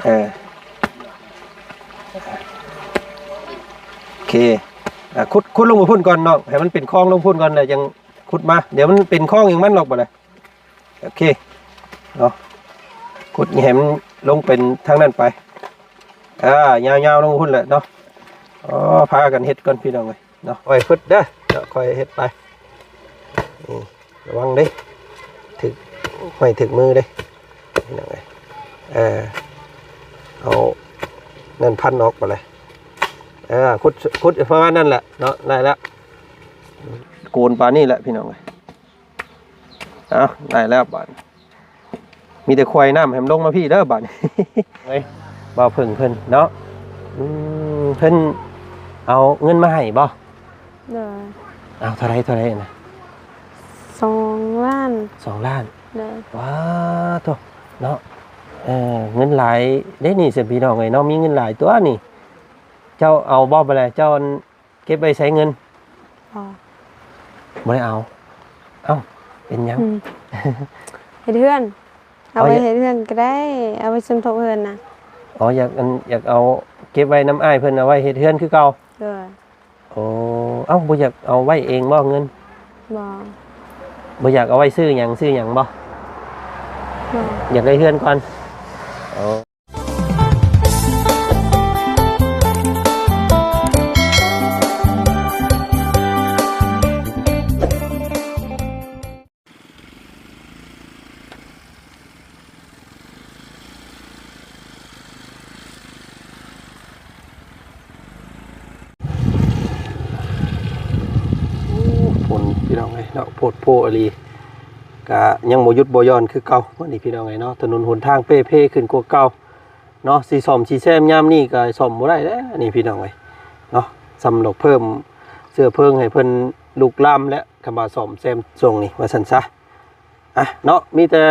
ເອີ ໂອເຄ ອ່າ ຂຸດ ຂຸດລົງໄປພຸ້ນກ່ອນນ້ອງ ໃຫ້ມັນເປັນຄອງລົງພຸ້ນກ່ອນ ແລ້ວຈັ່ງຂຸດມາ. ດຽວມັນເປັນຄອງເອງມັນດອກ ບາດນີ້. ໂອເຄເນາະ ຂຸດນີ້ໃຫ້ມັນລົງເປັນທາງນັ້ນໄປ ອ່າ ຍາວໆລົງພຸ້ນແຫຼະເນາະ. ອໍ ພາກັນເຮັດກ່ອນພີ່ນ້ອງເອີຍເນາະ. ຄ່ອຍຟຶດເດີເນາະ ຄ່ອຍເຮັດໄປ. ນີ້ ລະວັງເດ້ ຖືກໄມ້ຖືກມືເດ້ພີ່ນ້ອງເອີຍ. ເອີ ເອົານັ້ນພັນອອກໄປເລີຍ. ເອີ ຂຸດ ຂຸດປະມານນັ້ນແຫຼະເນາະ ໄດ້ແລ້ວ. ໂກນປານນີ້ແຫຼະພີ່ນ້ອງເອີຍ. ເອົາ ໄດ້ແລ້ວບາດນີ້ ມີແຕ່ຄວາຍນ້ຳໃຫ້ມັນລົງມາພີ້ເດີບາດນີ້. ເອີຍ ບ່າວເຜິ້ງເພິ່ນເນາະ ອືມ ເພິ່ນເອົາເງິນມາໃຫ້ບໍ່? ໂດຍ. ເອົາ ເທົ່າໃດ ເທົ່າໃດນະ? ສອງລ້ານ. ສອງລ້ານ. ໂດຍ. ວ້າໂທ້ເນາະ ເອີ ເງິນຫຼາຍເດ້ນີ້ ຊັ້ນພີ່ນ້ອງເອີຍເນາະ ມີເງິນຫຼາຍຕົວນີ້. ເຈົ້າເອົາບໍ່ບາດນີ້ ເຈົ້າ ເກັບໄວ້ໃຊ້ເງິນ? ບໍ່ ບໍ່ໄດ້ເອົາ. ເອົ້າ ເປັນຫຍັງ? ອືມ ເຮັດເຮືອນ. ເອົາ ເອົາໄວ້ເຮັດເຮືອນກໍໄດ້ ເອົາໄວ້ສົມທົບເຮືອນນະ. ອໍ ຢາກ ອັນ ຢາກເອົາເກັບໄວ້ນຳອ້າຍເພິ່ນ ເອົາໄວ້ເຮັດເຮືອນຄືເກົ່າ? ໂດຍ. ໂອ້ ເອົ້າ ບໍ່ຢາກເອົາໄວ້ເອງບໍ່ເງິນ? ບໍ່. ບໍ່ຢາກເອົາໄວ້ຊື້ຫຍັງ ຊື້ຫຍັງບໍ່? ບໍ່. ຢາກໄດ້ເຮືອນກ່ອນ? ອໍ. ຝົນພີ່ນ້ອງເອີຍເນາະ ໂພດໂພອີ່ຫຼີ ກະຍັງບໍ່ຢຸດບໍ່ຢ່ອນຄືເກົ່າ. ມື້ນີ້ພີ່ນ້ອງເອີຍເນາະ ຖະໜົນຫົນທາງເປ່ເພຂຶ້ນກວ່າເກົ່າເນາະ ຊິສ້ອມຊິແຊມຍາມນີ້ກະສ້ອມບໍ່ໄດ້ແລ້ວນີ້ພີ່ນ້ອງເອີຍເນາະ. ສ່ຳດອກເພີ່ມເຊື້ອເພີງໃຫ້ເພິ່ນລຸກລາມແລ້ວ ຄຳວ່າສ້ອມແຊມຊ່ວງນີ້ວ່າຊັ້ນຊະ. ອ່ະເນາະ ມີແຕ່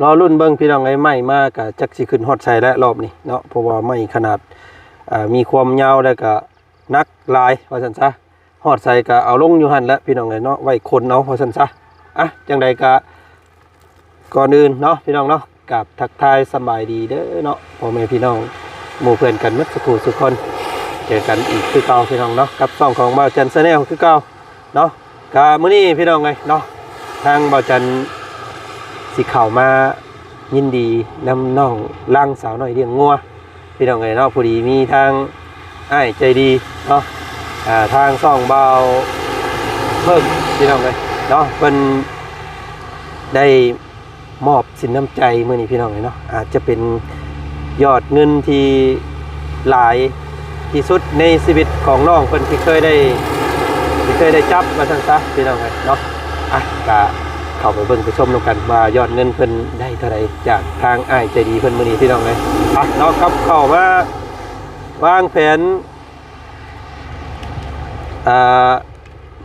ລໍລຸ້ນເບິ່ງພີ່ນ້ອງເອີຍ ໄມ້ມາກະຈັກຊິຂຶ້ນຮອດໃສແລ້ວລອບນີ້ເນາະ ເພາະວ່າໄມ້ຂະໜາດ ເອີ ມີຄວາມຍາວແລ້ວກະໜັກຫຼາຍວ່າຊັ້ນຊະ ຮອດໃສກະເອົາລົງຢູ່ຫັ້ນແຫຼະພີ່ນ້ອງເອີຍເນາະ ໄວ້ຂົນເອົາວ່າຊັ້ນຊະ. ອ່ະ ຈັ່ງໃດກະ ກ່ອນອື່ນເນາະພີ່ນ້ອງເນາະ ກາບທັກທາຍສະບາຍດີເດີເນາະ ພໍ່ແມ່ພີ່ນ້ອງໝູ່ເພື່ອນກັນໝົດສູ່ຜູ້ສູ່ຄົນ ເຈີກັນອີກຄືເກົ່າພີ່ນ້ອງເນາະ ກັບຊ່ອງຂອງບ່າວຈັນ Channel ຄືເກົ່າເນາະ. ກະມື້ນີ້ພີ່ນ້ອງເອີຍເນາະ ທາງບ່າວຈັນຊິເຂົ້າມາຍິນດີນຳນ້ອງຫຼັງສາວນ້ອຍລ້ຽງງົວ ພີ່ນ້ອງເອີຍເນາະ. ພໍດີມີທາງອ້າຍໃຈດີເນາະ ອ່າ ທາງຊ່ອງບ່າວເພິ່ງ ພີ່ນ້ອງເອີຍເນາະ ເພິ່ນໄດ້ມອບສິນນ້ຳໃຈມື້ນີ້ ພີ່ນ້ອງເອີຍເນາະ ອາດຈະເປັນຍອດເງິນທີ່ຫຼາຍທີ່ສຸດໃນຊີວິດຂອງນ້ອງເພິ່ນທີ່ເຄີຍໄດ້ ທີ່ເຄີຍໄດ້ຈັບວ່າຊັ້ນຊະ ພີ່ນ້ອງເອີຍເນາະ. ອ່ະ ກະເຂົ້າໄປເບິ່ງໄປຊົມນຳກັນວ່າຍອດເງິນເພິ່ນໄດ້ເທົ່າໃດຈາກທາງອ້າຍໃຈດີເພິ່ນມື້ນີ້ ພີ່ນ້ອງເອີຍ. ອ່ະເນາະ ກັບເຂົ້າມາວາງແຜນ ອ່າ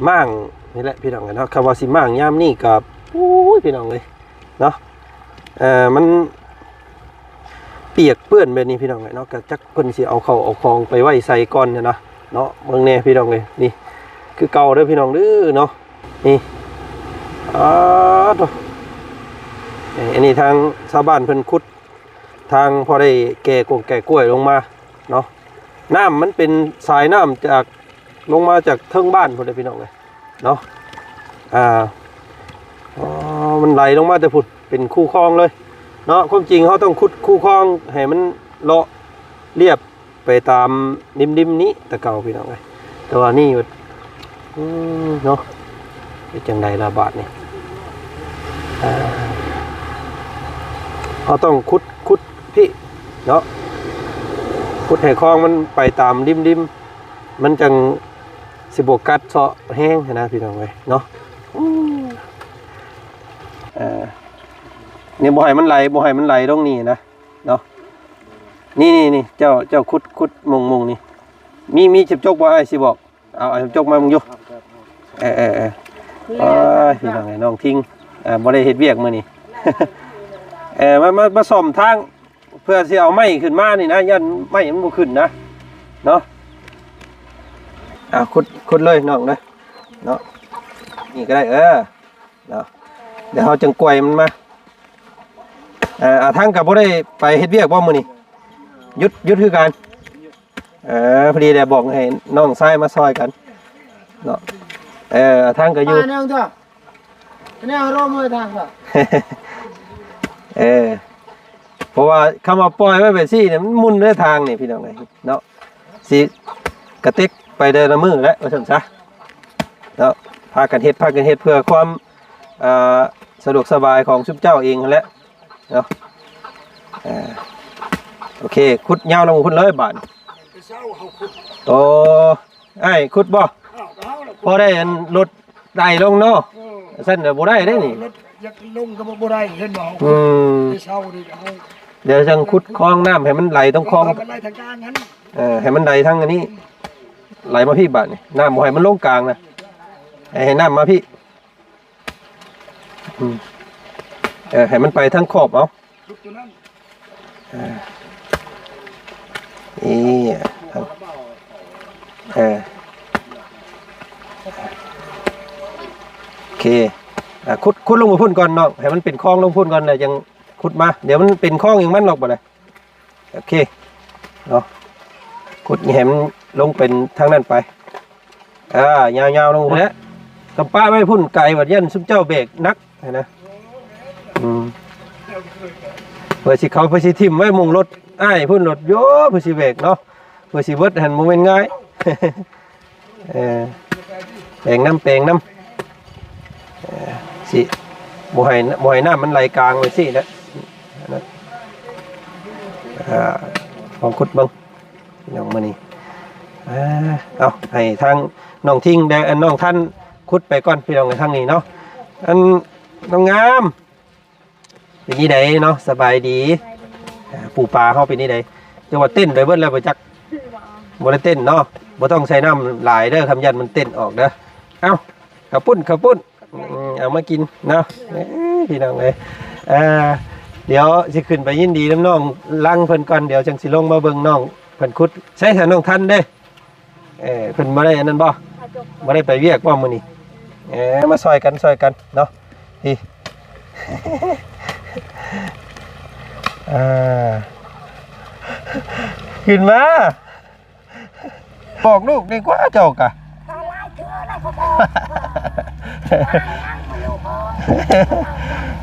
ມ້າງນີ້ແຫຼະພີ່ນ້ອງເນາະ. ຄຳວ່າຊິມ້າງຍາມນີ້ກໍ ໂອ້ຍ ພີ່ນ້ອງເອີຍເນາະ ເອີ ມັນປຽກເປື້ອນແບບນີ້ພີ່ນ້ອງເນາະ ກໍຈັກເພິ່ນຊິເອົາເຂົ້າເອົາຂອງໄປໄວ້ໃສກ່ອນນະເນາະ. ເບິ່ງແດ່ພີ່ນ້ອງເອີຍ ນີ້ຄືເກົ່າເດີພີ່ນ້ອງເດີເນາະ. ນີ້ ອາໂທ້ ນີ້ ອັນນີ້ທາງຊາວບ້ານເພິ່ນຂຸດ ທາງພໍໄດ້ແກ່ກົງແກ່ກ້ວຍລົງມາເນາະ. ນ້ຳມັນເປັນສາຍນ້ຳຈາກ ລົງມາຈາກເທິງບ້ານພຸ້ນເດ້ພີ່ນ້ອງເອີຍເນາະ. ອ່າ ອໍ ມັນໄຫຼລົງມາແຕ່ພຸ້ນ ເປັນຄູຄອງເລີຍເນາະ. ຄວາມຈິງເຮົາຕ້ອງຂຸດຄູຄອງໃຫ້ມັນເລາະລຽບໄປຕາມລິມໆນີ້ແຕ່ເກົ່າພີ່ນ້ອງເອີຍ ແຕ່ວ່ານີ້ ອືມ ເນາະ ເຮັດຈັ່ງໃດລະບາດນີ້? ອ່າ ເຮົາຕ້ອງຂຸດ ຂຸດພີ້ເນາະ ຂຸດໃຫ້ຄອງມັນໄປຕາມລິມໆ ມັນຈັ່ງຊິບໍ່ກັດເຊາະແຮງຫັ້ນນະ ພີ່ນ້ອງເອີຍເນາະ. ອືມ ເອີ ນີ້ບໍ່ໃຫ້ມັນໄຫຼ ບໍ່ໃຫ້ມັນໄຫຼລົງນີ້ນະເນາະ. ນີ້ໆໆ ເຈົ້າ ເຈົ້າຂຸດ ຂຸດມຸງໆນີ້ ມີ ມີເຂັມຈົກບໍ່? ອ້າຍຊິບອກ ເອົາ ເອົາຈອກມາເບິ່ງຢູ່. ເອີໆໆ ໂອ້ຍ ພີ່ນ້ອງເອີຍ ນ້ອງທິງ ອ່າ ບໍ່ໄດ້ເຮັດວຽກມື້ນີ້ ເອີ ມາ ມາ ມາສ້ອມທາງ ເພື່ອຊິເອົາໄມ້ຂຶ້ນມານີ້ນະ ຢ້ານໄມ້ມັນບໍ່ຂຶ້ນນະເນາະ. ອ່າ ຂຸດ ຂຸດເລີຍນ້ອງເດີເນາະ ນີ້ກໍໄດ້ ເອີ ເນາະ ດຽວເຮົາຈຶ່ງກວຍມັນມາ. ເອີ ອາທັງກໍບໍ່ໄດ້ໄປເຮັດວຽກບໍ່ມື້ນີ້? ຢຸດ ຢຸດຄືກັນ. ເອີ ພໍດີແຫຼະ ບອກໃຫ້ນ້ອງຊາຍມາຊ່ອຍກັນເນາະ. ເອີ ອາທັງກໍຢູ່ ແນວເດີ ແນວໂຣມືທາງກໍ ເອີ ເພາະວ່າຄຳວ່າປ່ອຍໄວ້ແບບຊີ້ນີ້ ມັນໝຸ່ນເດີທາງນີ້ ພີ່ນ້ອງເອີຍເນາະ. ຊິກະເຕັກໄປແຕ່ລະມື້ແຫຼະ ວ່າຊັ້ນຊະເນາະ. ພາກັນເຮັດ ພາກັນເຮັດເພື່ອຄວາມ ອ່າ ສະດວກສະບາຍຂອງຊຸມເຈົ້າເອງຫັ້ນແຫຼະເນາະ. ເອີ ໂອເຄ ຂຸດຍາວລົງພຸ້ນເລີຍບາດ. ໂອ້ ອ້າຍຂຸດບໍ່? ພໍໄດ້ອັນລົດໄດລົງເນາະ. ເອີ ຊັ້ນນະບໍ່ໄດ້ເດ້ນີ້ ລົດຢາກລົງກໍບໍ່ ບໍ່ໄດ້ ເຫັນບໍ່? ອືມ ແຕ່ເຊົ້ານີ້ກໍເອົາ ດຽວຈັ່ງຂຸດຄອງນ້ຳໃຫ້ມັນໄຫຼຕົງຄອງ ເອີ ໃຫ້ມັນໄຫຼທາງກາງຫັ້ນ. ເອີ ໃຫ້ມັນໄຫຼທາງອັນນີ້ ໄຫຼມາພີ້ບາດນີ້ ນ້ຳບໍ່ໃຫ້ມັນລົງກາງນະ ໃຫ້ ໃຫ້ນ້ຳມາພີ້. ອືມ ເອີ ໃຫ້ມັນໄປທາງຂອບເອົາ. ເອີ ນີ້ ເອີ ໂອເຄ ອ່າ ຂຸດ ຂຸດລົງໄປພຸ້ນກ່ອນນ້ອງ ໃຫ້ມັນເປັນຄອງລົງພຸ້ນກ່ອນ ແລ້ວຈັ່ງຂຸດມາ. ດຽວມັນເປັນຄອງເອງມັນດອກ ບາດນີ້. ໂອເຄເນາະ ຂຸດໃຫ້ມັນລົງເປັນທາງນັ້ນໄປ. ອ່າ ຍາວໆລົງພຸ້ນແຫຼະ ກຳປະໄວ້ພຸ້ນໄກ ບັດຢ້ານຊຸມເຈົ້າແບກໜັກຫັ້ນນະ. ອືມ ເພື່ອຊິເຂົາ ເພື່ອຊິຖິ້ມໄວ້ໝ່ອງລົດອ້າຍພຸ້ນ ລົດໂຍ ເພື່ອຊິແບກເນາະ ເພື່ອຊິເບິດຫັ້ນບໍ່ແມ່ນງ່າຍ. ເອີ ແປງນ້ຳ ແປງນ້ຳ ເອີ ຊິບໍ່ໃຫ້ ບໍ່ໃຫ້ນ້ຳມັນໄຫຼກາງໄວ້ຊີ້ແຫຼະ. ເອີ ລອງຂຸດເບິ່ງພີ່ນ້ອງມື້ນີ້. ເອົາ ໃຫ້ທາງນ້ອງທິງແດ່ ອັນ ນ້ອງທັນຂຸດໄປກ່ອນ ພີ່ນ້ອງ ທາງນີ້ເນາະ. ອັນ ນ້ອງງາມ ເປັນຈັ່ງໃດເນາະ? ສະບາຍດີ. ສະບາຍດີ. ອ່າ ປູປາເຮົາເປັນຈັ່ງໃດ? ຈັ່ງວ່າເຕັ້ນໄປເບິດແລ້ວບໍ່ຈັກ. ບໍ່ໄດ້ເຕັ້ນເນາະ. ບໍ່ຕ້ອງໃສ່ນ້ຳຫຼາຍເດີ ຄຳຢ້ານມັນເຕັ້ນອອກເດີ. ເອົ້າ ເຂົ້າປຸ້ນ ເຂົ້າປຸ້ນ. ອືມ ເອົາມາກິນເນາະ. ເອີ ພີ່ນ້ອງເອີຍ ອ່າ ດຽວຊິຂຶ້ນໄປຍິນດີນຳນ້ອງລັງເພິ່ນກ່ອນ ດຽວຈັ່ງຊິລົງມາເບິ່ງນ້ອງເພິ່ນຂຸດ. ໃສຊະ ນ້ອງທັນເດ້? ເອີ ເພິ່ນບໍ່ໄດ້ອັນນັ້ນບໍ່? ບໍ່ໄດ້ໄປວຽກບໍ່ມື້ນີ້? ເອີ ມາຊ່ອຍກັນ ຊ່ອຍກັນເນາະ. ນີ້ ອ່າ ຂຶ້ນມາ ບອກລູກດີກວ່າເຈົ້າກະ ຫຼາຍເທື່ອແລ້ວກໍບອກ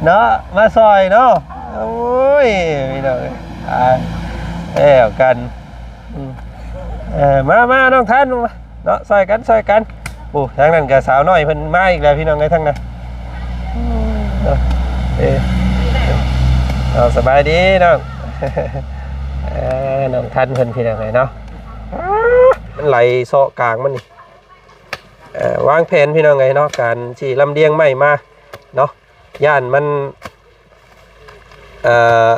ເນາະ ມາຊ່ອຍເນາະ. ໂອ້ຍ ພີ່ນ້ອງເອີຍ ຕາຍແລ້ວກັນ. ອືມ ເອີ ມາ ມາ ນ້ອງທັນ ເນາະ ຊ່ອຍກັນ ຊ່ອຍກັນ. ໂອ້ ທາງນັ້ນກໍສາວນ້ອຍເພິ່ນມາອີກແລ້ວ ພີ່ນ້ອງເອີຍ ທາງນັ້ນ. ເນາະ ເອີ ເອົາ ສະບາຍດີນ້ອງ. ເອີ ນ້ອງທັນເພິ່ນ ພີ່ນ້ອງເອີຍເນາະ. ມັນໄຫຼເຊາະກາງມັນນີ້. ເອີ ວາງແຜນ ພີ່ນ້ອງເອີຍເນາະ ການຊິລຳລຽງໄມ້ມາເນາະ ຢ້ານມັນ ເອີ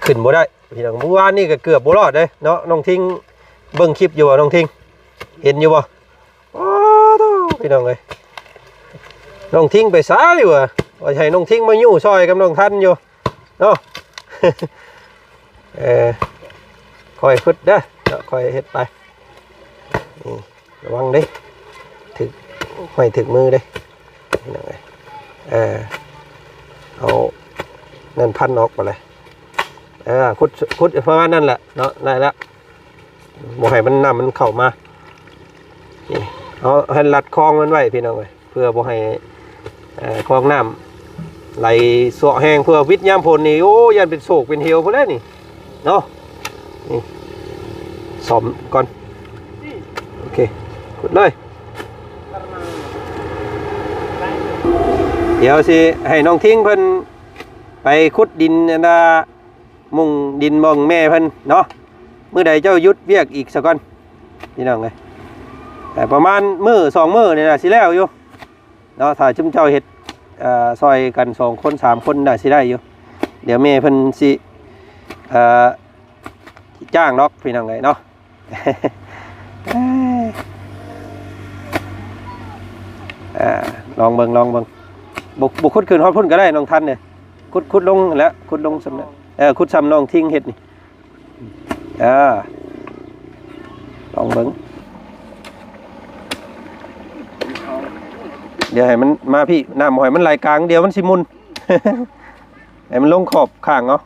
ຂຶ້ນບໍ່ໄດ້ ພີ່ນ້ອງ. ມື້ວານນີ້ກໍເກືອບບໍ່ລອດເດ້ເນາະ ນ້ອງທິງ. ເບິ່ງຄລິບຢູ່ບໍ່ ນ້ອງທິງ? ເຫັນຢູ່ບໍ່? ໂອ້ໂທ້ ພີ່ນ້ອງເອີຍ ນ້ອງທິງໄປໃສວະ? ວ່າໃຫ້ນ້ອງທິງມາຍູ້ຊ່ອຍກັບນ້ອງທັນຢູ່ເນາະ. ເອີ ຄ່ອຍຝຶດເດີເນາະ ຄ່ອຍເຮັດໄປ. ນີ້ ລະວັງເດ້ ຖືກໄມ້ຖືກມືເດ້ ພີ່ນ້ອງເອີຍ. ເອີ ເອົານັ້ນພັນອອກໄປເລີຍ. ເອີ ຂຸດ ຂຸດປະມານນັ້ນແຫຼະເນາະ ໄດ້ແລ້ວ. ບໍ່ໃຫ້ມັນ ນ້ຳມັນເຂົ້າມາ. ນີ້ ເຮົາໃຫ້ລັດຄອງມັນໄວ້ ພີ່ນ້ອງເອີຍ ເພື່ອບໍ່ໃຫ້ ເອີ ຄອງນ້ຳໄຫຼເຊາະແຮງ ເພື່ອວິດຍາມຝົນນີ້ ໂອ້ ຢ້ານເປັນໂສກເປັນເຫວພຸ້ນແຫຼະນີ້ເນາະ. ນີ້ ສ້ອມກ່ອນ. ໂອເຄ ຂຸດເລີຍ. ດຽວຊິໃຫ້ນ້ອງທິງເພິ່ນໄປຂຸດດິນ ອັນນ່າ ມຸງດິນໝ່ອງແມ່ເພິ່ນເນາະ. ມື້ໃດເຈົ້າຢຸດວຽກອີກສາກ່ອນ ພີ່ນ້ອງເອີຍ. ເອີ ປະມານມື້ສອງມື້ນີ້ນະ ຊິແລ້ວຢູ່ເນາະ ຖ້າຊຸມເຈົ້າເຮັດ ເອີ ຊ່ອຍກັນສອງຄົນສາມຄົນນະ ຊິໄດ້ຢູ່. ດຽວແມ່ເພິ່ນຊິ ເອີ ຈ້າງດອກ ພີ່ນ້ອງເອີຍເນາະ. ອ່າ ລອງເບິ່ງ ລອງເບິ່ງ. ບໍ່ ບໍ່ຂຸດຂຶ້ນຮອດພຸ້ນກໍໄດ້ ນ້ອງທັນເດ້. ຂຸດ ຂຸດລົງຫັ້ນແຫຼະ ຂຸດລົງສ່ຳນັ້ນ. ເອີ ຂຸດສ່ຳນ້ອງທິງເຮັດນີ້. ອ່າ ລອງເບິ່ງ. ດຽວໃຫ້ມັນມາພີ້ ນ້ຳບໍ່ໃຫ້ມັນໄຫຼກາງ ດຽວມັນຊິໝຸ່ນ. ໃຫ້ມັນລົງຂອບຂ້າງເອົາ.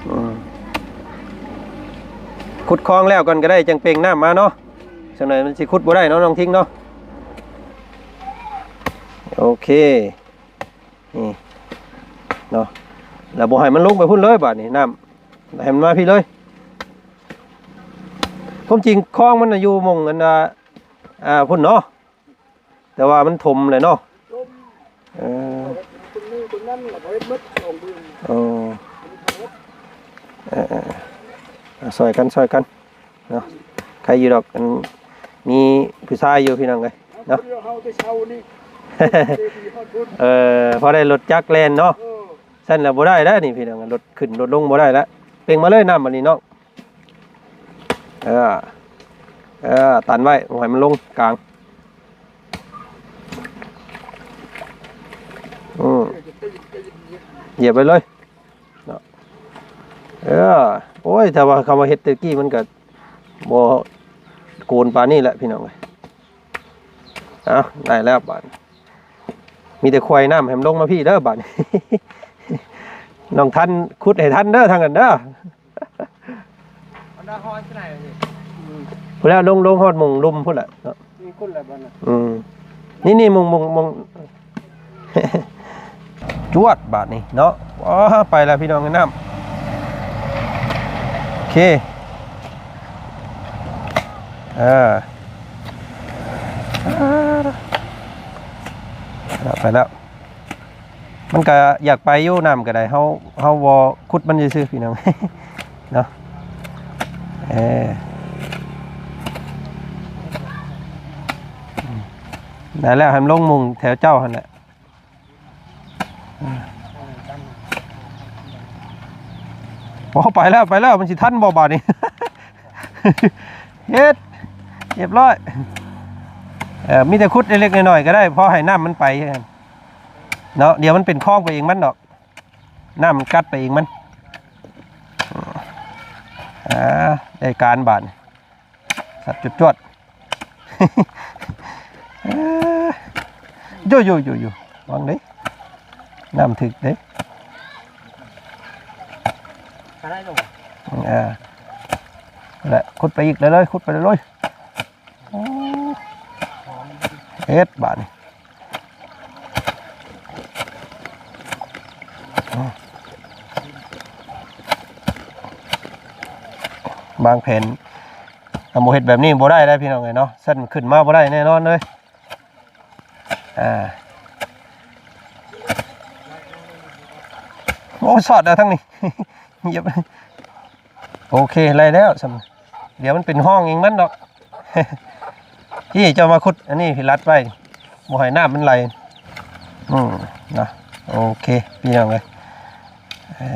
ອືມ ຂຸດຄອງແລ້ວກ່ອນກໍໄດ້ ຈັ່ງເປັ່ງນ້ຳມາເນາະ. ຈັ່ງໃດມັນຊິຂຸດບໍ່ໄດ້ເນາະ ນ້ອງທິງເນາະ. ໂອເຄ ນີ້ເນາະ ແລ້ວບໍ່ໃຫ້ມັນລົງໄປພຸ້ນເລີຍບາດນີ້ ນ້ຳ ໃຫ້ມັນມາພີ້ເລີຍ. ຄວາມຈິງຄອງມັນນະຢູ່ໝ່ອງອັນ ອ່າ ອ່າ ພຸ້ນເນາະ ແຕ່ວ່າມັນຖົມແຫຼະເນາະ. ເອີ ເອີ ເອີ ເອີ ຊ່ອຍກັນ ຊ່ອຍກັນເນາະ. ໃຄຢູ່ດອກ ອັນ ມີຜູ້ຊາຍຢູ່ພີ່ນ້ອງເອີຍເນາະ. ເອີ ພໍໄດ້ລົດຈັກແລ່ນເນາະ. ຊັ້ນແລ້ວບໍ່ໄດ້ແລ້ວນີ້ພີ່ນ້ອງ ລົດຂຶ້ນລົດລົງບໍ່ໄດ້ແລ້ວ. ເປັ່ງມາເລີຍນ້ຳບັດນີ້ນ້ອງ. ເອີ ເອີ ຕັນໄວ້ ບໍ່ໃຫ້ມັນລົງກາງ. ອືມ ຢຽບໄປເລີຍເນາະ. ເອີ ໂອ້ຍ ຖ້າວ່າເຂົາມາເຮັດແຕ່ກີ້ ມັນກໍບໍ່ໂກນປານນີ້ແຫຼະພີ່ນ້ອງເອີຍ. ເອົາ ໄດ້ແລ້ວບາດ ມີແຕ່ຄວາຍນ້ຳໃຫ້ມັນລົງມາພີ້ເດີບາດ. ນ້ອງທັນ ຂຸດໃຫ້ທັນເດີທາງນັ້ນເດີ. ອັນນັ້ນຮອດທີ່ໃດນີ້? ພຸ້ນແຫຼະ ລົງ ລົງຮອດໝ່ອງລຸ່ມພຸ້ນແຫຼະເນາະ. ນີ້ຂຸດແລ້ວບໍ່ນະ? ອືມ ນີ້ໆ ໝ່ອງ ໝ່ອງ ໝ່ອງ ຈວດບາດນີ້ເນາະ. ອໍ ໄປແລ້ວພີ່ນ້ອງ ນ້ຳ. ໂອເຄ ເອີ ໄປແລ້ວ. ມັນກະຢາກໄປຢູ່ ນ້ຳກະໄດ້ ເຮົາ ເຮົາບໍ່ຂຸດມັນຊື່ໆ ພີ່ນ້ອງເນາະ. ເອີ ໄດ້ແລ້ວ ໃຫ້ມັນລົງໝ່ອງແຖວເຈົ້າຫັ້ນແຫຼະ. ໂອ້ ໄປແລ້ວ ໄປແລ້ວ ມັນຊິທັນບໍ່ບາດນີ້? ເຮັດຮຽບຮ້ອຍ. ເອີ ມີແຕ່ຂຸດເລັກໆ ນ້ອຍໆ ກໍໄດ້ ພໍໃຫ້ນ້ຳມັນໄປເນາະ. ດຽວມັນເປັນຄອງໄປເອງມັນດອກ ນ້ຳມັນກັດໄປເອງມັນ. ອ່າ ໄດ້ການບາດນີ້ ສັບຈວດໆ. ເອີ ໂຢໆໆ ວາງເດ້ ນ້ຳຖືກເດ້. ເອີ ແຫຼະ ຂຸດໄປອີກເລີຍ ຂຸດໄປເລີຍ. ໂອ້ ເຮັດບາດນີ້ ວາງແຜນ ຖ້າບໍ່ເຮັດແບບນີ້ບໍ່ໄດ້ເດ້ພີ່ນ້ອງເອີຍເນາະ. ຊັ້ນຂຶ້ນມາບໍ່ໄດ້ແນ່ນອນເລີຍ. ອ່າ ໂອ້ ຊອດແລ້ວທາງນີ້ ຢຽບ. ໂອເຄ ໄດ້ແລ້ວ ດຽວມັນເປັນຮ່ອງເອງມັນດອກ. ທີ່ເຈົ້າມາຂຸດອັນນີ້ ທີ່ລັດໄວ້ ບໍ່ໃຫ້ນ້ຳມັນໄຫຼ. ອືມ ເນາະ ໂອເຄ ພີ່ນ້ອງເອີຍ. ເອີ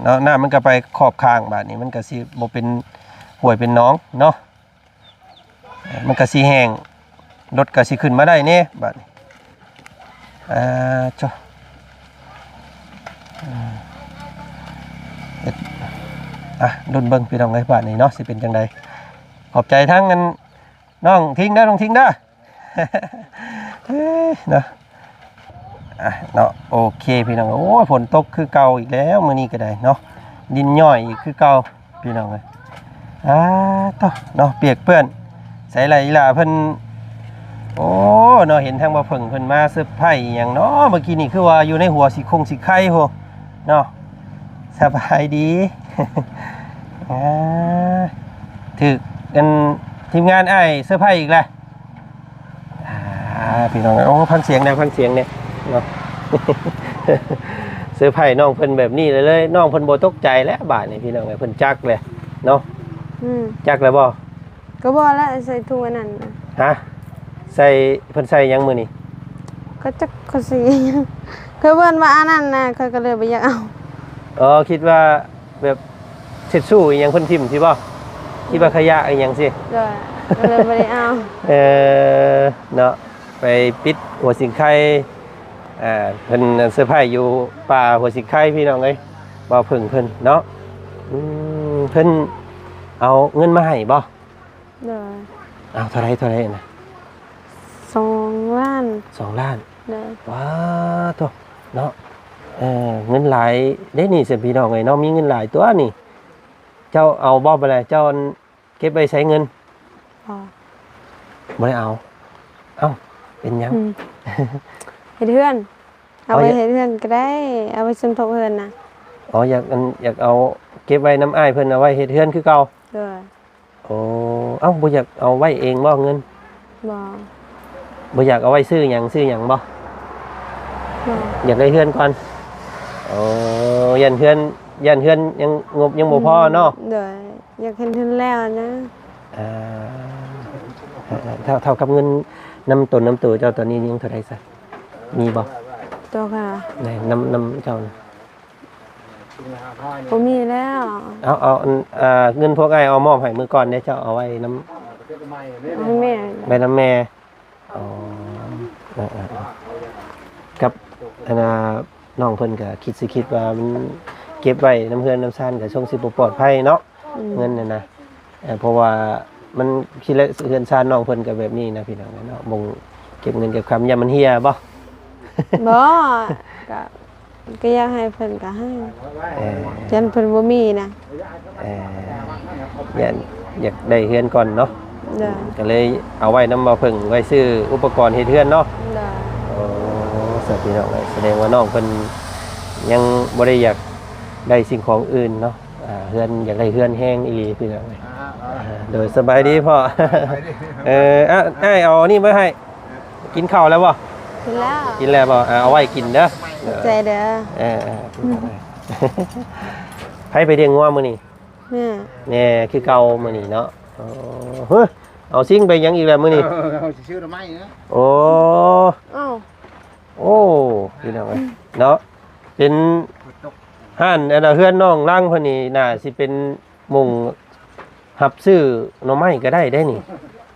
ເນາະ ນ້ຳມັນກໍໄປຂອບຂ້າງ ບາດນີ້ມັນກໍຊິບໍ່ເປັນຫ້ວຍເປັນໜອງເນາະ. ມັນກະຊິແຫ້ງ ລົດກະຊິຂຶ້ນມາໄດ້ແດ່ບາດນີ້. ອ່າ ໂທ້ ເຮັດ ອ່ະ ລຸ້ນເບິ່ງພີ່ນ້ອງເອີຍ ບາດນີ້ເນາະ ຊິເປັນຈັ່ງໃດ. ຂອບໃຈທັງອັນນ້ອງທິງເດີ ນ້ອງທິງເດີ ເນາະ. ອ່ະເນາະ ໂອເຄພີ່ນ້ອງ ໂອ້ຍ ຝົນຕົກຄືເກົ່າອີກແລ້ວ ມື້ນີ້ກໍໄດ້ເນາະ ດິນຍ້ອຍອີກຄືເກົ່າພີ່ນ້ອງເອີຍ. ອ່າ ໂທ້ເນາະ ປຽກເປື້ອນ ໃສລະອີ່ຫຼ້າເພິ່ນ. ໂອ້ ເນາະ ເຫັນທາງບ່າວເຜິ້ງເພິ່ນມາເຊີໄພຣສ໌ອີຫຍັງເນາະ ເມື່ອກີ້ນີ້ ຄືວ່າຢູ່ໃນຫົວສີຄົງສີໄຄພຸ້ນເນາະ. ສະບາຍດີ ອ່າ ຖືກອັນທີມງານອ້າຍເຊີໄພຣສ໌ອີກແລ້ວ. ອ່າ ພີ່ນ້ອງ ໂອ້ ຟັງສຽງແດ່ ຟັງສຽງແດ່ເນາະ. ເຊີໄພຣສ໌ນ້ອງເພິ່ນແບບນີ້ເລີຍ ນ້ອງເພິ່ນບໍ່ຕົກໃຈແລ້ວບາດນີ້ ພີ່ນ້ອງເອີຍ ເພິ່ນຈັກແລ້ວເນາະ. ອືມ ຈັກແລ້ວບໍ່? ກໍບໍ່ແລ້ວ ໃສ່ຖົງອັນນັ້ນ. ຮະ? ໃສ່ ເພິ່ນໃສ່ຫຍັງມື້ນີ້? ກໍຈັກເຂົາຊິຫຍັງ ຄືເພິ່ນວ່າອັນນັ້ນນະ ຂ້ອຍກໍເລີຍບໍ່ຢາກເອົາ. ອໍ ຄິດວ່າ ແບບເຊັດຊູ້ອີ່ຫຍັງເພິ່ນຖິ້ມຊີ້ບໍ່? ຄິດວ່າຂະຫຍະອີ່ຫຍັງຊີ້. ໂດຍ ກໍເລີຍບໍ່ໄດ້ເອົາ. ເອີ ເນາະ ໄປປິດຫົວສິງໄຄ ອ່າ ເພິ່ນເຊີໄພຣສ໌ຢູ່ປ່າຫົວສິງໄຄ ພີ່ນ້ອງເອີຍ ບ່າວເຜິ້ງເພິ່ນເນາະ. ອືມ ເພິ່ນເອົາເງິນມາໃຫ້ບໍ່? ໂດຍ. ເອົາເທົ່າໃດ ເທົ່າໃດນະ? ສອງລ້ານ. ສອງລ້ານ. ໂດຍ ວ້າໂທ້ ເນາະ ເອີ ເງິນຫຼາຍເດ້ນີ້ຊັ້ນພີ່ນ້ອງເອີຍເນາະ ມີເງິນຫຼາຍຕົວະນີ້ ເຈົ້າເອົາບໍ່ບາດນີ້ ເຈົ້າອັນ ເກັບໄວ້ໃຊ້ເງິນ? ບໍ່ ບໍ່ໄດ້ເອົາ. ເອົ້າ ເປັນຫຍັງ? ອືມ ເຮັດເຮືອນ ເອົາໄວ້ ເຮັດເຮືອນກໍໄດ້ ເອົາໄວ້ສົມທົບເຮືອນນະ. ອໍ ຢາກ ອັນ ຢາກເອົາເກັບໄວ້ນຳອ້າຍເພິ່ນ ເອົາໄວ້ເຮັດເຮືອນຄືເກົ່າ. ໂດຍ. ໂອ້ ເອົ້າ ບໍ່ຢາກເອົາໄວ້ເອງບໍ່ເງິນ? ບໍ່ ບໍ່ຢາກເອົາໄວ້ຊື້ຫຍັງ ຊື້ຫຍັງບໍ່? ບໍ່ ຢາກໄດ້ເຮືອນກ່ອນ. ໂອ້ ຢ້ານເຮືອນ ຢ້ານເຮືອນຍັງ ງົບຍັງບໍ່ພໍເນາະ. ອືມ ໂດຍ. ຢາກເຮັດເຮືອນແລ້ວນະ. ອ່າ ເທົ່າ ເທົ່າກັບເງິນນຳຕົນນຳໂຕເຈົ້າຕອນນີ້ຍັງເທົ່າໃດຊະ? ມີບໍ່? ຕົວຄ່ະ ໃນ ນຳ ນຳເຈົ້ານະ? ບໍ່ມີແລ້ວ. ເອົາ ເອົາ ອັນ ອ່າ ເງິນພວກອ້າຍເອົາມອບໃຫ້ມື້ກ່ອນເດ້ ເຈົ້າເອົາໄວ້ນຳ ໃຫ້ແມ່ ໄວ້ນຳແມ່. ອໍ ເອີໆໆ ກັບ ອັນນ່າ ນ້ອງເພິ່ນກໍຄິດ ຊິຄິດວ່າມັນເກັບໄວ້ນຳເຮືອນນຳຊານກໍຊົງຊິບໍ່ປອດໄພເນາະ. ອືມ ເງິນນັ້ນນະ ເອີ ເພາະວ່າມັນ ຄິດແລ້ວເຮືອນຊານນ້ອງເພິ່ນກໍແບບນີ້ນະພີ່ນ້ອງເນາະ ບ່ອນເກັບເງິນເກັບຄຳ ຢ້ານມັນເຮ່ຍບໍ່? ບໍ່ ກໍ ກໍຢາກໃຫ້ເພິ່ນກໍໃຫ້. ເອີ ຢ້ານເພິ່ນບໍ່ມີນະ. ເອີ ຢ້ານຢາກໄດ້ເຮືອນກ່ອນເນາະ. ໂດຍ. ກໍເລີຍເອົາໄວ້ນຳບ່າວເຜິ້ງ ໄວ້ຊື້ອຸປະກອນເຮັດເຮືອນເນາະ. ໂດຍ. ໂອ້ ສາທຸ ພີ່ນ້ອງເອີຍ ສະແດງວ່ານ້ອງເພິ່ນຍັງບໍ່ໄດ້ຢາກໄດ້ສິ່ງຂອງອື່ນເນາະ. ອ່າ ເຮືອນ ຢາກໄດ້ເຮືອນແຮງອີ່ຫຼີພີ່ນ້ອງເອີຍ. ອ່າ ອ່າ ອ່າ ໂດຍ ສະບາຍດີພໍ່. ສະບາຍດີ. ເອີ ອ່ະ ອ້າຍເອົາອັນນີ້ມາໃຫ້ ກິນເຂົ້າແລ້ວບໍ່? ກິນແລ້ວ. ກິນແລ້ວບໍ່? ອ່າ ເອົາໄວ້ກິນເດີ. ຂອບໃຈເດີ. ເອີ ເອີ ອືມ ໃຜໄປລ້ຽງງົວມື້ນີ້? ແມ່. ແມ່ຄືເກົ່າມື້ນີ້ເນາະ. ໂອ້ ເຮີ້ ເອົາຊິງໄປຫຍັງອີກແລ້ວມື້ນີ້? ເອີ ເຮົາຊິຊື້ໜໍ່ໄມ້ນະ. ໂອ້ ເອົ້າ ໂອ້ ພີ່ນ້ອງເອີຍ ເນາະ ເປັນຮ້ານ ອັນນ່າ ເຮືອນນ້ອງລັງເພິ່ນນີ້ ໜ້າຊິເປັນໝ່ອງຮັບຊື້ໜໍ່ໄມ້ກໍໄດ້ເດ້ນີ້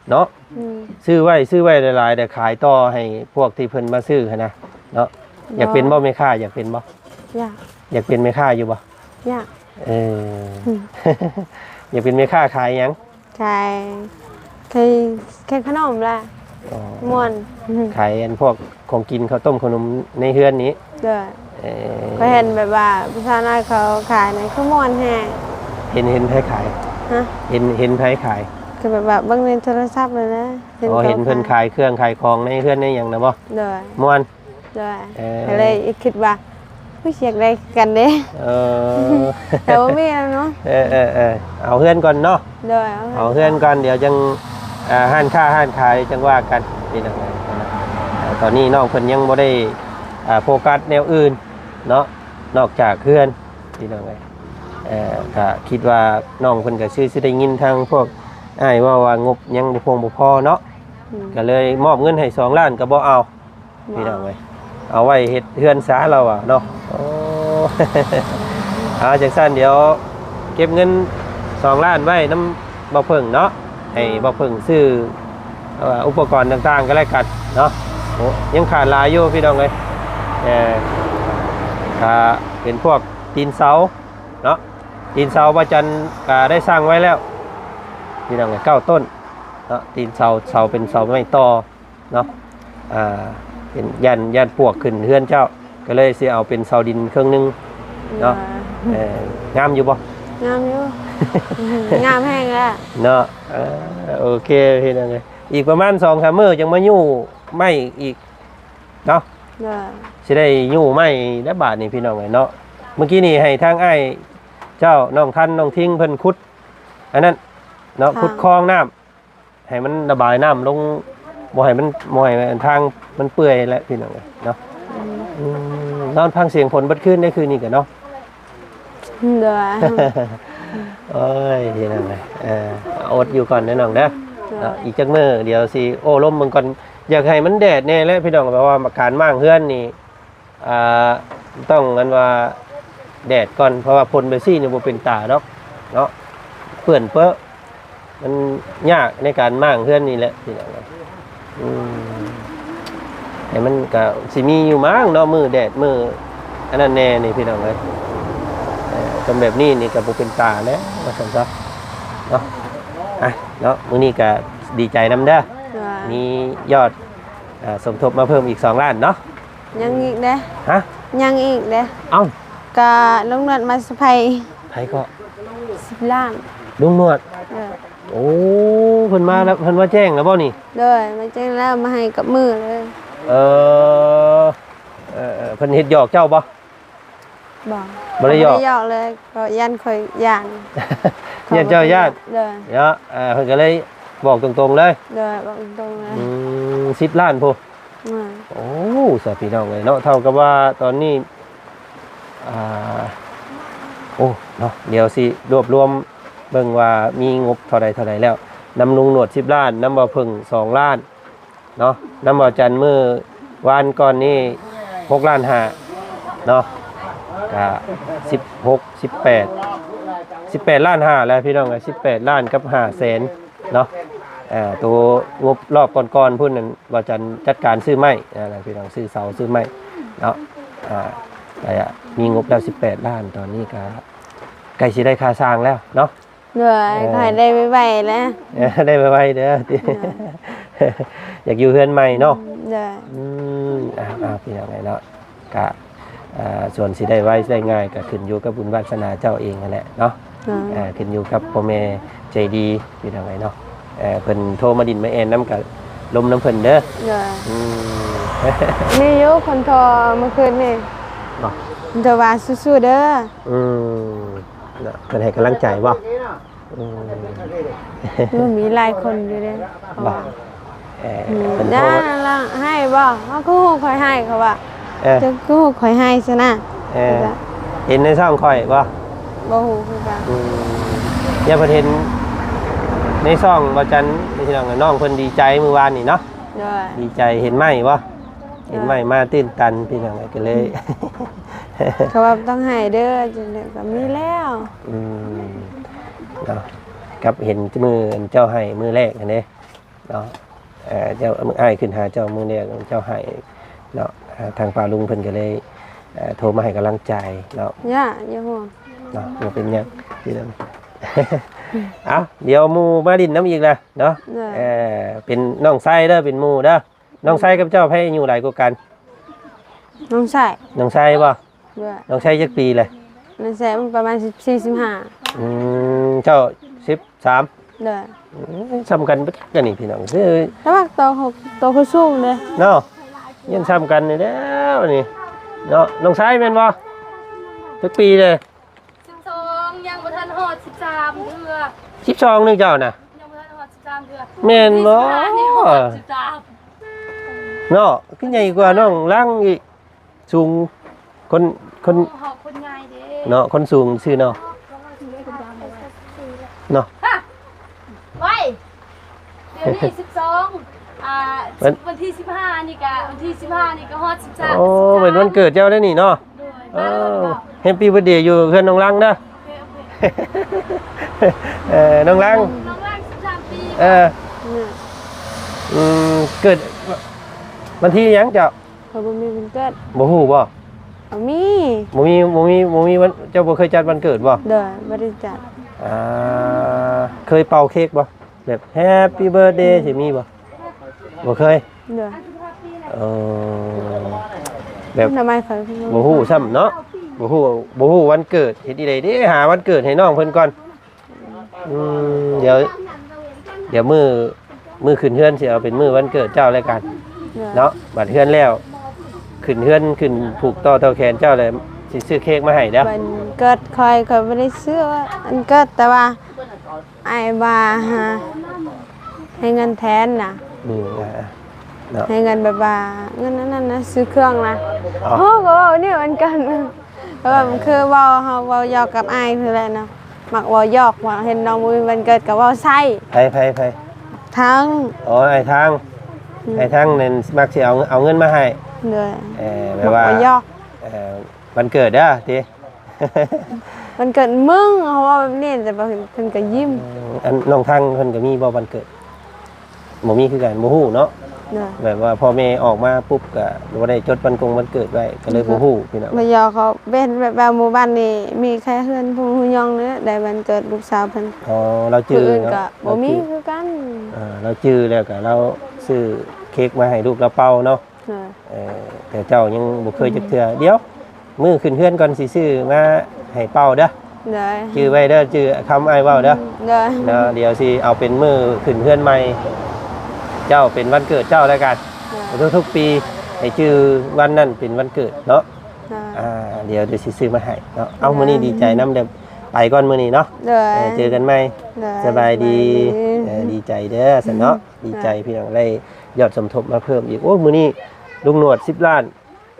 ເນາະ. ອືມ ຊື້ໄວ້ ຊື້ໄວ້ຫຼາຍໆ ແລ້ວຂາຍຕໍ່ໃຫ້ພວກທີ່ເພິ່ນມາຊື້ຫັ້ນນະເນາະ. ຢາກເປັນບໍ່ແມ່ຄ້າ? ຢາກເປັນບໍ່? ຢາກ. ຢາກເປັນແມ່ຄ້າຢູ່ບໍ່? ຢາກ. ເອີ ອືມ ຢາກເປັນແມ່ຄ້າຂາຍຫຍັງ? ຂາຍ ຂາຍ ຂາຍຂະໜົມລະ. ອໍ ມ່ວນ. ຂາຍອັນພວກຂອງກິນ ເຂົ້າຕົ້ມຂະໜົມໃນເຮືອນນີ້. ໂດຍ. ເອີ ຂ້ອຍເຫັນແບບວ່າຜູ້ສາວນ້ອຍເຂົາຂາຍນັ້ນ ຄືມ່ວນແຮງ. ເຫັນ ເຫັນໃຜຂາຍ? ຮະ? ເຫັນ ເຫັນໃຜຂາຍ? ກໍແບບວ່າເບິ່ງໃນໂທລະສັບນັ້ນແຫຼະ. ອໍ ເຫັນເພິ່ນຂາຍເຄື່ອງຂາຍຂອງໃນເຮືອນໃນຫຍັງນະບໍ່? ໂດຍ. ມ່ວນ. ໂດຍ. ເອີ ກໍເລີຍຄິດວ່າ ອຸ້ຍ ຢາກໄດ້ຄືກັນເດ້. ເອີ ແຕ່ບໍ່ມີແລ້ວເນາະ. ເອີໆໆ ເອົາເຮືອນກ່ອນເນາະ. ໂດຍ. ເອົາເຮືອນ ເອົາເຮືອນກ່ອນ ດຽວຈັ່ງ ອ່າ ຮ້ານຄ້າຮ້ານຂາຍຈັ່ງວ່າກັນ ພີ່ນ້ອງເອີຍ. ຕອນນີ້ນ້ອງເພິ່ນຍັງບໍ່ໄດ້ ອ່າ ໂຟກັສແນວອື່ນເນາະ ນອກຈາກເຮືອນ ພີ່ນ້ອງເອີຍ. ເອີ ກະຄິດວ່ານ້ອງເພິ່ນກະຊິ ຊິໄດ້ຍິນທາງພວກອ້າຍເວົ້າວ່າງົບຍັງບໍ່ພຽງບໍ່ພໍເນາະ. ອືມ ກະເລີຍມອບເງິນໃຫ້ສອງລ້ານກະບໍ່ເອົາ. ພີ່ນ້ອງເອີຍ ເອົາໄວ້ເຮັດເຮືອນຊະລາວວ່າເນາະ. ໂອ້ ເອົາ ຈັ່ງຊັ້ນດຽວເກັບເງິນສອງລ້ານໄວ້ນຳບ່າວເຜິ້ງເນາະ ໃຫ້ບ່າວເຜິ້ງຊື້ ເອີ ອຸປະກອນຕ່າງໆ ກໍແລ້ວກັນເນາະ. ໂອ້ ຍັງຂາດຫຼາຍຢູ່ພີ່ນ້ອງເອີຍ. ເອີ ກະເປັນພວກຕີນເສົາເນາະ ຕີນເສົາພະຈັນກະໄດ້ສັ່ງໄວ້ແລ້ວ ພີ່ນ້ອງເອີຍ ເກົ້າຕົ້ນເນາະ. ຕີນເສົາ ເສົາເປັນເສົາໄມ້ຕໍ່ ເນາະ ອ່າ ເປັນ ຢ້ານ ຢ້ານປວກຂຶ້ນເຮືອນເຈົ້າ ກໍເລີຍຊິເອົາເປັນເສົາດິນເຄິ່ງໜຶ່ງເນາະ. ເອີ ງາມຢູ່ບໍ່? ງາມຢູ່ ງາມແຮງແລ້ວເນາະ. ເອີ ໂອເຄ ພີ່ນ້ອງເອີຍ ອີກປະມານສອງສາມມື້ຈັ່ງມາຍູ້ໄມ້ອີກເນາະ. ໂດຍ. ຊິໄດ້ຍູ້ໄມ້ແລ້ວບາດນີ້ ພີ່ນ້ອງເອີຍເນາະ. ມື້ກີ້ນີ້ໃຫ້ທາງອ້າຍເຈົ້າ ນ້ອງທັນ ນ້ອງທິງ ເພິ່ນຂຸດອັນນັ້ນເນາະ ຂຸດຄອງນ້ຳ ໃຫ້ມັນລະບາຍນ້ຳລົງ ບໍ່ໃຫ້ມັນ ບໍ່ໃຫ້ທາງມັນເປື່ອຍແຫຼະ ພີ່ນ້ອງເອີຍເນາະ. ອືມ ອືມ ນອນຟັງສຽງຝົນເບິດຄືນໄດ້ຄືນນີ້ກະເນາະ. ໂດຍ. ໂອ້ຍ ພີ່ນ້ອງເອີຍ ເອີ ອົດຢູ່ກ່ອນເດີນ້ອງເດີ. ໂດຍ. ເນາະ ອີກຈັກມື້ດຽວຊິໂອ້ລົມເບິ່ງກ່ອນ ຢາກໃຫ້ມັນແດດແດ່ແຫຼະ ພີ່ນ້ອງ ເພາະວ່າການມ້າງເຮືອນນີ້ ອ່າ ຕ້ອງອັນວ່າແດດກ່ອນ ເພາະວ່າຝົນແບບຊີ້ນີ້ບໍ່ເປັນຕາດອກເນາະ ເປື້ອນເປິະ ມັນຍາກໃນການມ້າງເຮືອນນີ້ແຫຼະ ພີ່ນ້ອງເອີຍ. ອືມ ແຕ່ມັນກະຊິມີຢູ່ມັ້ງເນາະ ມື້ແດດມື້ອັນນັ້ນແດ່ນີ້ ພີ່ນ້ອງເອີຍ. ເອີ ຄັນແບບນີ້ນີ້ກະບໍ່ເປັນຕາແລ້ວ ວ່າຊັ້ນຊະເນາະ. ອ່ະ ເນາະ ມື້ນີ້ກະດີໃຈນຳເດີ ມີຍອດ ອ່າ ສົມທົບມາເພີ່ມອີກສອງລ້ານເນາະ. ຍັງອີກເດ້. ຮະ? ຍັງອີກເດ້. ເອົ້າ ກະລຸງນວດມາສະໄພ. ໃຜເກາະ? ສິບລ້ານ. ລຸງນວດ? ໂດຍ. ໂອ້ ເພິ່ນມາແລ້ວ ເພິ່ນມາແຈ້ງແລ້ວບໍ່ນີ້? ໂດຍ ມາແຈ້ງແລ້ວ ມາໃຫ້ກັບມື້ເລີຍ. ເອີ ເອີ ເພິ່ນເຮັດຫຍອກເຈົ້າບໍ່? ບໍ່ ບໍ່ໄດ້ຫຍອກ ບໍ່ໄດ້ຫຍອກເລີຍ ເພາະຢ້ານຂ້ອຍຢ້ານ ຢ້ານເຈົ້າຢ້ານ. ໂດຍ. ເນາະ ເພິ່ນກໍເລີຍບອກຕົງໆເລີຍ. ໂດຍ ບອກຕົງໆເລີຍ. ອືມ ສິບລ້ານພຸ້ນ. ໂອ້ ສາ ພີ່ນ້ອງເອີຍເນາະ ເທົ່າກັບວ່າຕອນນີ້ ອ່າ ໂອ້ ເນາະ ດຽວຊິລວບລວມເບິ່ງວ່າມີງົບເທົ່າໃດເທົ່າໃດແລ້ວ ນຳລຸງໜວດສິບລ້ານ ນຳບ່າວເຜິ້ງສອງລ້ານ ເນາະ ນຳບ່າວຈັນມື້ວານກ່ອນນີ້ຫົກລ້ານຫ້າເນາະ ກະສິບຫົກ ສິບແປດ ສິບແປດລ້ານຫ້າແລ້ວພີ່ນ້ອງເອີຍ ສິບແປດລ້ານກັບຫ້າແສນເນາະ. ເອີ ໂຕງົບລອບກ່ອນໆພຸ້ນນັ້ນ ບ່າວຈັນຈັດການຊື້ໄມ້ ພີ່ນ້ອງ ຊື້ເສົາຊື້ໄມ້ເນາະ. ອ່າ ກະມີງົບແລ້ວສິບແປດລ້ານ ຕອນນີ້ກະໃກ້ຊິໄດ້ຄ່າສ້າງແລ້ວເນາະ. ໂດຍ ເອີ ຂໍໃຫ້ໄດ້ໄວໆແຫຼະ ເອີ ໄດ້ໄວໆເດີ ໂດຍ ຢາກຢູ່ເຮືອນໃໝ່ເນາະ. ໂດຍ. ອືມ ເອົາ ເອົາ ພີ່ນ້ອງເອີຍເນາະ ກະ ເອີ ສ່ວນຊິໄດ້ໄວໄດ້ງ່າຍ ກະຂຶ້ນຢູ່ກັບບຸນວາດສະໜາເຈົ້າເອງຫັ້ນແຫຼະເນາະ. ໂດຍ. ເອີ ຂຶ້ນຢູ່ກັບພໍ່ແມ່ໃຈດີ ພີ່ນ້ອງເອີຍເນາະ ເອີ ເພິ່ນໂທມາດິນມາແອ່ນນຳ ກະລົມນຳເພິ່ນເດີ. ໂດຍ. ອືມ ມີຢູ່ຄົນໂທມື້ຄືນນີ້ ບໍ່? ເພິ່ນໂທວ່າສູ້ໆເດີ. ອືມ ເນາະ ເພິ່ນໃຫ້ກຳລັງໃຈບໍ່? ອືມ ໂອ້ ມີຫຼາຍຄົນຢູ່ເດ້. ບໍ່? ເອີ ອືມ ເພິ່ນໂທ ລະໃຫ້ບໍ່? ເຂົາຄືຮູ້ຂ້ອຍໃຫ້ ເຂົາວ່າ ເອີ ເຈົ້າຄືຮູ້ຂ້ອຍໃຫ້ຊັ້ນນະ. ເອີ ເຫັນໃນຊ່ອງຂ້ອຍບໍ່? ບໍ່ຮູ້ຄືກັນ. ອືມ ຢ່າເພິ່ນເຫັນໃນຊ່ອງບ່າວຈັນ ພີ່ນ້ອງ ນ້ອງເພິ່ນດີໃຈມື້ວານນີ້ເນາະ. ໂດຍ. ດີໃຈເຫັນໄມ້ບໍ່? ເຫັນໄມ້ມາຕື່ນຕັນ ພີ່ນ້ອງ ກໍເລີຍ ເຂົາວ່າຕ້ອງໃຫ້ເດີ ຈັ່ງໃດກໍມີແລ້ວ. ອືມ ເນາະ ກັບເຫັນມື້ເຈົ້າໃຫ້ມື້ແລກຫັ້ນເດ້ເນາະ ເອີ ເຈົ້າ ອ້າຍຂຶ້ນຫາເຈົ້າມື້ແລກເຈົ້າໃຫ້ເນາະ ທາງປ້າລຸງເພິ່ນກໍເລີຍ ເອີ ໂທມາໃຫ້ກຳລັງໃຈເນາະ. ຢ່າ ຢ່າຫ່ວງເນາະ ບໍ່ເປັນຫຍັງພີ່ນ້ອງ. ເອົ້າ ດຽວໝູ່ມາຫຼິ້ນນຳອີກລະເນາະ. ໂດຍ. ເອີ ເປັນນ້ອງຊາຍເດີ ເປັນໝູ່ເດີ. ນ້ອງຊາຍກັບເຈົ້າໃຜອາຍຸຫຼາຍກວ່າກັນ? ນ້ອງຊາຍ. ນ້ອງຊາຍບໍ່? ໂດຍ. ນ້ອງຊາຍຈັກປີແຫຼະ? ນ້ອງຊາຍມັນປະມານສິບສີ່ ສິບຫ້າ. ອືມ ເຈົ້າສິບສາມ. ໂດຍ. ອືມ ສ່ຳກັນເບິດກັນນີ້ພີ່ນ້ອງເອີຍ ແຕ່ວ່າໂຕເຂົາ ໂຕເຂົາສູງເດ້ເນາະ. ຮຽນສ່ຳກັນນີ້ແລ້ວນີ້ເນາະ. ນ້ອງຊາຍແມ່ນບໍ່? ຈັກປີເດ້? ສິບສອງ ຍັງບໍ່ທັນຮອດສິບສາມເທື່ອ. ສິບສອງ ໜຶ່ງເຈົ້ານະ? ຍັງບໍ່ທັນຮອດສິບສາມເທື່ອ. ແມ່ນບໍ່? ສິບຫ້ານີ້ຮອດສິບສາມເນາະ. ຄືໃຫຍ່ກວ່ານ້ອງລັງອີກ ສູງ ຄົນ ຄົນ ເຮົາຄົນໃຫຍ່ເດ້ເນາະ. ຄົນສູງຊື່ເນາະ ເນາະ. ຮະ ໄວ ດຽວນີ້ສິບສອງ ອ່າ ວັນ ວັນທີສິບຫ້ານີ້ກະ ວັນທີສິບຫ້ານີ້ກະຮອດສິບສາມ. ໂອ້ ສິບສາມ ເປັນວັນເກີດເຈົ້າໄດ໋ນີ້ເນາະ. ໂດຍ. ເອີ Happy Birthday ຢູ່ເຮືອນນ້ອງລັງເດີ. ໂອເຄ ໂອເຄ. ເອີ ນ້ອງລັງ ນ້ອງລັງສິບສາມປີ. ເອີ ອືມ ອືມ ເກີດວັນທີຫຍັງເຈົ້າ? ຂ້ອຍບໍ່ມີວັນເກີດ. ບໍ່ຮູ້ບໍ່? ບໍ່ມີ. ບໍ່ມີ ບໍ່ມີ ບໍ່ມີວັນ ເຈົ້າບໍ່ເຄີຍຈັດວັນເກີດບໍ່? ໂດຍ ບໍ່ໄດ້ຈັດ. ອ່າ ເຄີຍເປົ່າເຄ້ກບໍ່? ແບບ Happy Birthday ຊິມີບໍ່? ບໍ່ເຄີຍ. ໂດຍ. ເອີ ແບບ ທຳໄມຂ້ອຍບໍ່ຮູ້ຊ້ຳເນາະ. ບໍ່ຮູ້ ບໍ່ຮູ້ວັນເກີດ ເຮັດອີ່ໃດເດ້? ຫາວັນເກີດໃຫ້ນ້ອງເພິ່ນກ່ອນ. ອືມ ດຽວ ດຽວມື້ ມື້ຂຶ້ນເຮືອນຊິເອົາເປັນມື້ວັນເກີດເຈົ້າແລ້ວກັນ. ໂດຍ. ເນາະ ບັດເຮືອນແລ້ວ ຂຶ້ນເຮືອນ ຂຶ້ນຜູກຕໍ່ເຕົາແຂນເຈົ້າແລ້ວ ຊິຊື້ເຄ້ກມາໃຫ້ເດີ. ວັນເກີດຂ້ອຍ ຂ້ອຍບໍ່ໄດ້ຊື້ວັນເກີດ ແຕ່ວ່າອ້າຍວ່າຫາ ໃຫ້ເງິນແທນນະ. ອືມ ເນາະ ໃຫ້ເງິນແບບວ່າ ເງິນອັນນັ້ນນະ ຊື້ເຄື່ອງນະ. ອໍ ໂອ້ ກໍເວົ້ານີ້ເໝືອນກັນ. ເພາະວ່າມັນຄືເວົ້າ ເຮົາເວົ້າຫຍອກກັບອ້າຍຄືແຫຼະເນາະ ມັກເວົ້າຫຍອກ ວ່າເຫັນນ້ອງບໍ່ມີວັນເກີດກໍເວົ້າໃສ່. ໃຜ ໃຜ ໃຜ? ທັງ. ອໍ ອ້າຍທັງ. ອືມ ອ້າຍທັງນັ້ນມັກຊິເອົາ ເອົາເງິນມາໃຫ້. ໂດຍ. ເອີ ແບບວ່າ ມັກເວົ້າຫຍອກ. ເອີ ວັນເກີດເດີຕິ? ວັນເກີດມຶງ ເຮົາເວົ້າແບບນີ້ ແຕ່ວ່າເພິ່ນກໍຍິ້ມ. ອັນນ້ອງທັງເພິ່ນກໍມີບໍ່ວັນເກີດ? ບໍ່ມີຄືກັນ ບໍ່ຮູ້ເນາະ. ໂດຍ. ແບບວ່າພໍ່ແມ່ອອກມາປຸບກໍບໍ່ໄດ້ຈົດວັນກົງວັນເກີດໄວ້ ກໍເລີຍບໍ່ຮູ້ພີ່ນ້ອງ. ມາຢອກເຂົາເປັນແບບວ່າໝູ່ບ້ານນີ້ມີແຄ່ເຮືອນຜູ້ຮູ້ຍ່ອງເນາະ ໄດ້ວັນເກີດລູກສາວເພິ່ນ. ອໍ ລາວຈື່ເນາະ ຜູ້ອື່ນກໍບໍ່ມີຄືກັນ. ເອີ ລາວຈື່ແລ້ວກໍລາວຊື້ ເຄ້ກມາໃຫ້ລູກລາວເປົ່າເນາະ. ໂດຍ ເອີ ແຕ່ເຈົ້າຍັງບໍ່ເຄີຍຈັກເທື່ອ. ອືມ ດຽວ ມື້ຂຶ້ນເຮືອນກ່ອນຊິຊື້ມາໃຫ້ເປົ່າເດີ. ໂດຍ ຈື່ໄວ້ເດີ ຈື່ຄຳອ້າຍເວົ້າເດີ. ໂດຍ ເນາະ ດຽວຊິເອົາເປັນມື້ຂຶ້ນເຮືອນໃໝ່ ເຈົ້າເປັນວັນເກີດເຈົ້າແລ້ວກັນ. ໂດຍ ທຸກໆປີໃຫ້ຈື່ວັນນັ້ນເປັນວັນເກີດເນາະ. ໂດຍ ອ່າ ດຽວ ດຽວຊິຊື້ມາໃຫ້ເນາະ. ເອົາ ໂດຍ ມື້ນີ້ດີໃຈນຳເດີ ໄປກ່ອນມື້ນີ້ເນາະ. ໂດຍ ເອີ ເຈີກັນໃໝ່. ໂດຍ ສະບາຍດີ. ສະບາຍດີ ເອີ ດີໃຈເດີຊັ້ນເນາະ. ໂດຍ ດີໃຈພີ່ນ້ອງໄດ້ຍອດສົມທົບມາເພີ່ມອີກ. ໂອ້ ມື້ນີ້ລຸງໜວດສິບລ້ານ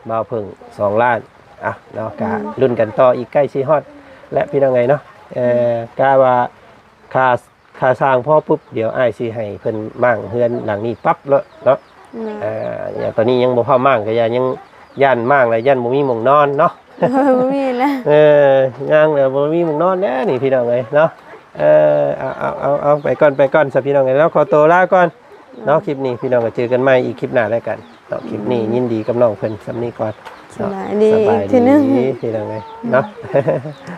ບ່າວເຜິ້ງສອງລ້ານ. ອ່ະເນາະ ກະ ອືມ ລຸ້ນກັນຕໍ່ອີກ ໃກ້ຊິຮອດແລ້ວພີ່ນ້ອງເອີຍເນາະ. ເອີ ອືມ ກະວ່າຄ່າ ຄ່າສ້າງພໍປຸບ ດຽວອ້າຍຊິໃຫ້ເພິ່ນມ້າງເຮືອນຫຼັງນີ້ປັບໂລດເນາະ. ອືມ ເອີ ຢ່າ ຕອນນີ້ຍັງບໍ່ພ້ອມມ້າງ ກະຢ່າ ຍັງຢ້ານມ້າງແລ້ວຢ້ານບໍ່ມີໝ່ອງນອນເນາະ. ເອີ ບໍ່ມີແລ້ວ ເອີ ຍ່າງແລ້ວບໍ່ມີໝ່ອງນອນແລ້ວນີ້ພີ່ນ້ອງເອີຍເນາະ. ເອີ ເອົາ ເອົາ ເອົາ ເອົາ ໄປກ່ອນ ໄປກ່ອນຊະພີ່ນ້ອງເອີຍເນາະ. ຂໍໂຕລາກ່ອນເນາະ. ໂດຍ ຄລິບນີ້ພີ່ນ້ອງກໍເຈີກັນໃໝ່ອີກຄລິບໜ້າແລ້ວກັນເນາະ. ຄລິບນີ້ ອືມ ຍິນດີກັບນ້ອງເພິ່ນສ່ຳນີ້ກ່ອນເນາະ. ສະບາຍດີ ສະບາຍດີ ອີກເທື່ອໜຶ່ງ ພີ່ນ້ອງເອີຍເນາະ.